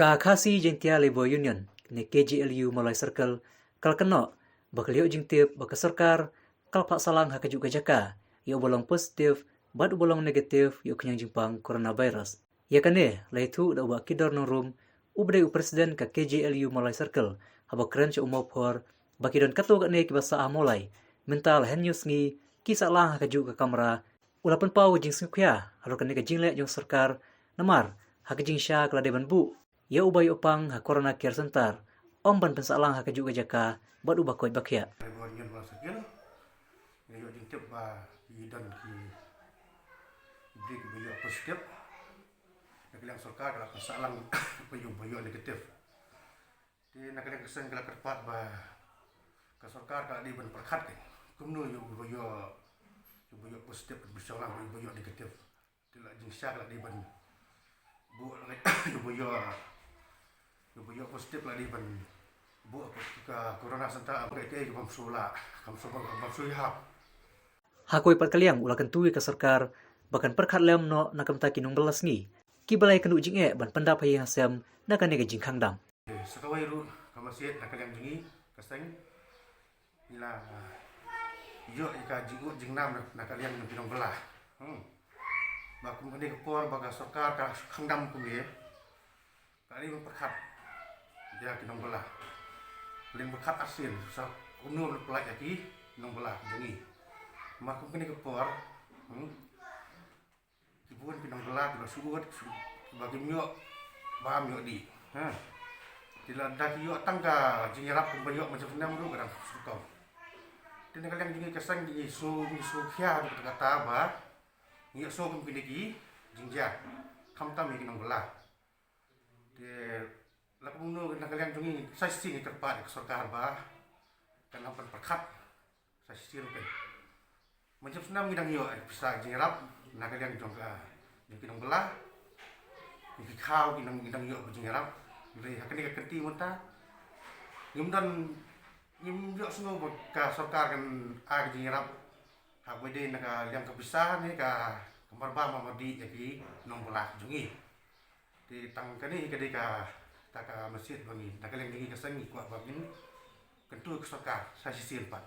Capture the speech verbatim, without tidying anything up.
Ka Khasi Jaintia Labour Union ne K J L U Mawlai Circle ka la kynnoh ba ka la ïoh jingtip ba ka sorkar ka la phah sahlang ha kajuh ka jaka ïa uba long positive bad uba long negative ïa u khñiang jingpang coronavirus. Ïa kane la ïathuh da u Bah Kidor Nongrum uba dei u president ka K J L U Mawlai Circle haba kren sha u Mawphor ba ki don katto katne kiba sah ha Mawlai mynta la hynñiew sngi ki sahlang ha kajuh ka kamra. U la pynpaw ka jingsngewkhia halor kane ka jingleh jong sorkar namar ha ka jingshisha ka la dei ban buh ïa uba ïoh pang ha Corona Care Center, ym ban pynsahlang ha kajuh ka jaka bad uba koit ba khiah. Ngi ïoh jingtip ba ki don ki briew kiba ïoh positive. Na ka liang sorkar ka la pynsahlang ba ïoh, ba ïoh negative. Te na ka liang ka seng ka la kyrpad ba ka sorkar ka la dei ban pyrkhat ka kumno ïa uba ïoh, ïa uba ïoh positive, ba shong lang ïa uba ïoh negative. Te la jingshisha ka la dei ban buh la ïa uba ïoh, ïa uba ïoh positive la dei ban buh ka, ka corona center, ba ka, ka, ka bam sula, kam sula, kam sula hap. Ha kawei pat ka liang u la kyntu ïa ka sorkar ba kan pyrkhat lem noh na ka bynta ki nongbylla sngi kiba la ïakynduh jingeh ban pyndap ha ïing ha sem na kane ka jingkhang dam. Sa kawei ruh ka masiat na ka liang jong ngi ka seng ngi la ïoh ïa ka jingud jingnam na, na ka liang jong ki nongbylla. Hmm. Ba kum kane ka por ba ka sorkar ka khang dam kumne, ka dei ban pyrkhat ïa ki nongbylla. Ka dei ban pyrkhat arsien sa kumno ban pynlait ïa ki nongbylla jong ngi. Namar kum kane ka por, hmm, ki bun ki nongbylla kiba shu ud, kiba kim ïoh bam ïoh dih. Ha. Te lada ki ïoh tang ka jingïarap kumba ïoh mynta snem ruh ka dang shu kawm. Te na ka liang jong ngi ka seng ngi shu, ngi shu khia ruh kata kata ba ngi ïohsngew kum kine ki jingjia khamtam ïa ki nongbylla. Te la kumno na ka liang jong ngi sa shisien ngi kyrpad ïa ka sorkar ba kan nang pynpyrkhat sa shisien ruh. Mynta snem ngi dang ïoh pisa jingïarap na ka liang jong ka, jong ki nongbylla. Ki khaw ki nang, ngi dang ïoh jingïarap. Hynrei ha kane ka kynti mynta ngim don, ngim ïohsngew ba ka sorkar kan ai ka jingïarap ha kaba ïadei na ka liang ka pisa ne ka, ka marbam mardih ïa ki nongbylla jong ngi. Te tang kane hi ka dei kata ka masiat ba ngi na ka liang jong ngi ka seng ngi kwah ba ngin kyntu ka sorkar sa shisien pat.